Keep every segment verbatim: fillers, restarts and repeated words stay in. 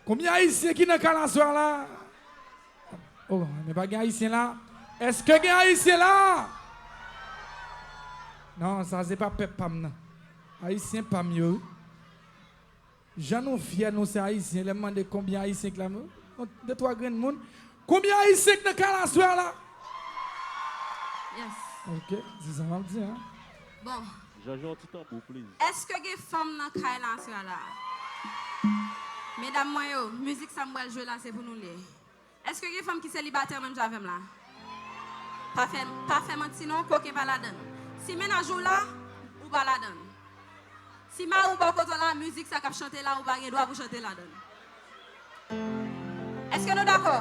Konbyen Ayisyen ki nan kay la aswè a la? Oh, men pa gen Ayisyen la. Èske gen Ayisyen la? Non, sa se pa pèp pa m nan. Ayisyen pa m yo, wi. Jan nou fyè, nou se Ayisyen. Lè m mande konbyen Ayisyen ki la, m, de twa grenn moun. Konbyen Ayisyen ki nan kay la aswè a la? Yes. Ok, se sa m ap di, hein. Bon. Jean-Jean, yon ti tanbou, please. Èske gen fanm nan kay la aswè a la? Medam mwen yo, mizik sa m pral jwe la, se pou nou li ye. Èske gen fanm ki selibatè menm jan avè m la? Pa fè, pa fè manti non, koken pa ladann. Si mennaj ou la, ou pa ladann. Si mari w bò kote w la, mizik sa k ap chante la, ou pa gen dwa pou chante ladann. Èske nou dakò?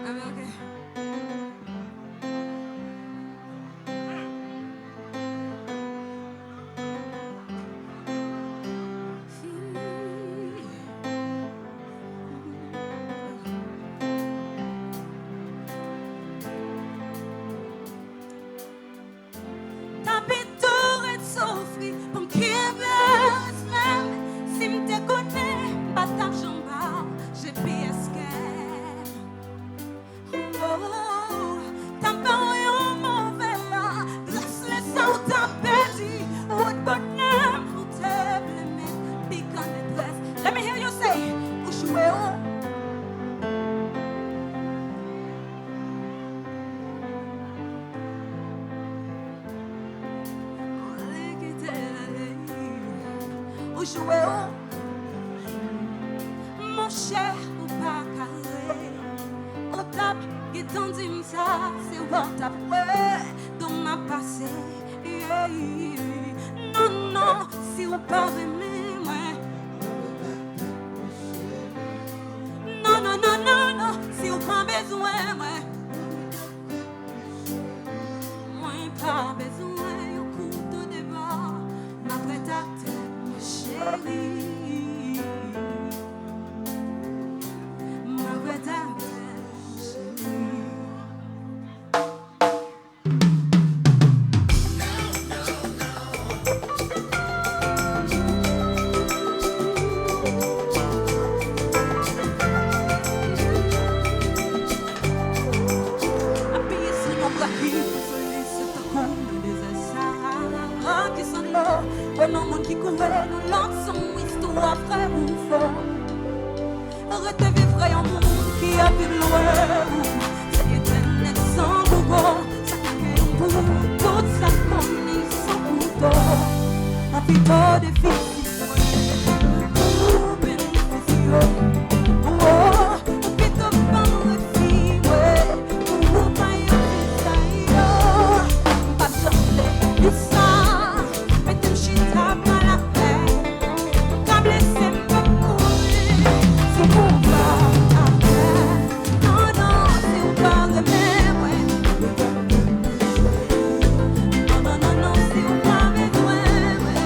Anben, ok. Ta pito ret soufri pou m kenbe respè m. Si m te konnen, m pa t ap janm ba w G P S kè m. Oh, ta ba w yon move la, glas leson w ta pèdi, wout bonè m ou te vle men pikan detrès. Let me hear you say, ou jwe w. Ou jwe w. Monchè, ou pa kare. Ou t ap gentan di m sa, se wè w t ap wè. Don m ap pase, yeah. Non, non, si w pa renmen mwen. Non, non, non, non, non, si w pa bezwen mwen. Mwen pa bezwen yon kouto deba. M ap rete ak tèt mwen, cheri. M ap rete ak tèt mwen, cheri. Apiye sou yon bra ki soli, se tankou nan dezè Sahara ki san dlo. Bon, non, moun ki kouri nou lòt, se yon istwa vrè ou fo. Rete viv vrè yon moun ki ap viv lwen ou. Se entènèt san Google, sa k make yon pou tout sa k konn li san kouto. An pito defi pou benefisye. Oh, ou pito ban m refi, wi, pou ou pa yon vizay, yo. M pa t janm vle di sa. Mete m chita pa lapè. Ou ka blese m, m p ap kouri. Si ou pa avè m, non, non, si ou pa renmen mwen. Non, non, non, non, si ou pa bezwen mwen.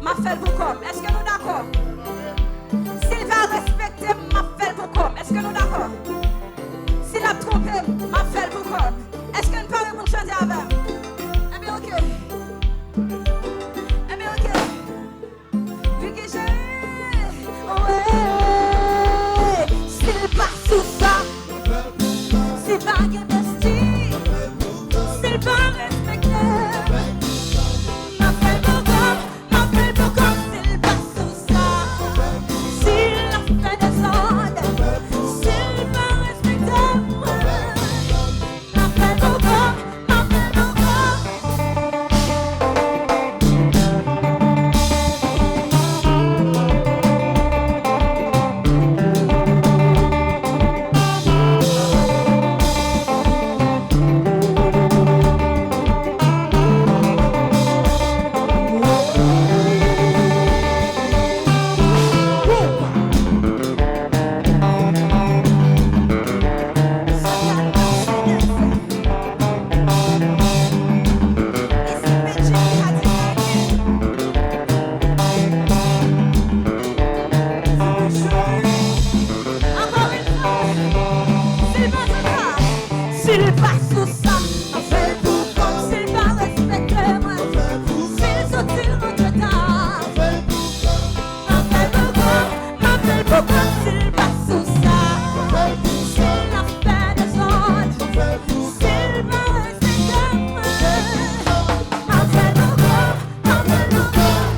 m ap fè l pou kò m. Èske nou dakò? Si l pa respekte m, m ap fè l pou kò m. Èske nou dakò? Si l ap twonpe m, m ap fè l pou kò m. Èske n pare pou n chante avè m? Ebyen, oke. Ebyen, oke. Ricky Jean, wi. Si l pa sou sa, si pa gen besti, si l pa respekte, m ap fè l pou kò m, m ap fè l pou kò m. Si l pa sou sa, si l ap fè dezòd, si l pa respekte mwen, m ap fè l pou kò m, m ap fè l pou kò m. Ankò yon fwa, si l pa sou sa, si l pa sou sa, m ap fè l pou kò m. Si l pa respekte mwen, si l soti l rantre ta, m ap fè l pou kò m, m ap fè l pou kò m. Si l pa sou sa, si l ap fè dezòd, si l pa respekte mwen, m ap fè l pou kò m, m ap fè l pou kò m.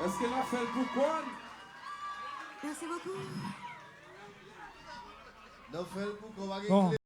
Èske n ap fè l pou kò n? Merci beaucoup. N ap fè l pou kò n, pa gen... Bon,